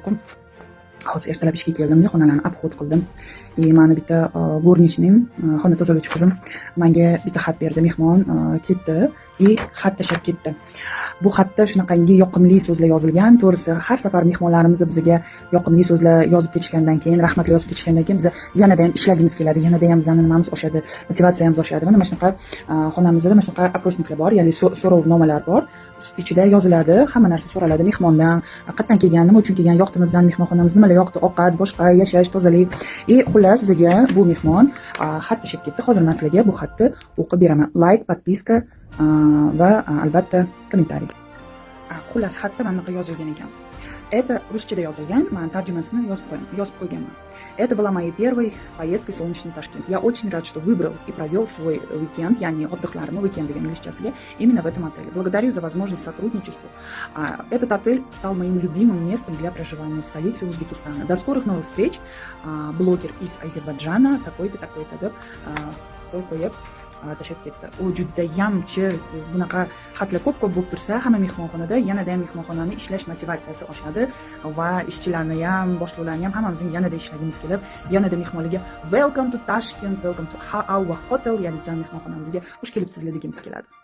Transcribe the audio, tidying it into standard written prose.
Alaykum. Hozir ertalab ishga keldim, xonalarni обход qildim. И mani bitta горничный im, xona tozalovchi qizim menga bitta xat berdi. Mehmon ketdi и xat tashlab ketdi. Bu xatda shunaqangi yoqimli so'zlar yozilgan. To'g'risi, har safar mehmonlarimiz bizga yoqimli so'zlar yozib ketishgandan keyin, rahmatlar yozib ketishgandan keyin biz yanada ham ishlagimiz keladi, yanada ham bizani nimamiz oshadi, motivatsiyamiz oshadi. Mana shunaqa xonamizda mana shunaqa опросник lar bor, ya'ni so'rovnomalar bor. Ichida yoziladi, hamma narsa so'raladi mehmondan, qayerdan kelgan, nima uchun kelgan, yoqdimi bizani mehmonxonamiz, nimalar yoqdi, ovqat, boshqa, yashash, tozalik. И xullas, bizga bu mehmon xat tashlab ketdi. Hozir man sizlarga bu xatni o'qib beraman. Лайк, подписка va albatta комментарий. Xullas, xatda mana bunaqa yozilgan ekan. Это ruschada yozilgan, man tarjimasini yozib qo'yganman. Это была моей первой поездкой в солнечный Ташкент. Я очень рад, что выбрал и провел свой уикенд, ya'ni отдых larimni weekend degan inglizchasiga, именно в этом отеле. Благодарю за возможность сотрудничества. Этот отель стал моим любимым местом для проживания в столице Узбекистана. До скорых новых встреч. Блогер из Азербайджана, такой-то, такой-то deb qo'l qo'yib tashlab ketdi. U judayamchi bunaqa xatlar ko'p ko'p bo'lib tursa hamma mehmonxonada, yanada ham mehmonxonani ishlash motivatsiyasi oshadi va ishchilarni ham, boshliqlarni ham, hammamizni yanada ishlagimiz kelib, yanada mehmonlarga "Welcome to Tashkent, welcome to our hotel", ya'ni bizani mehmonxonamizga xush kelibsizlar degimiz keladi.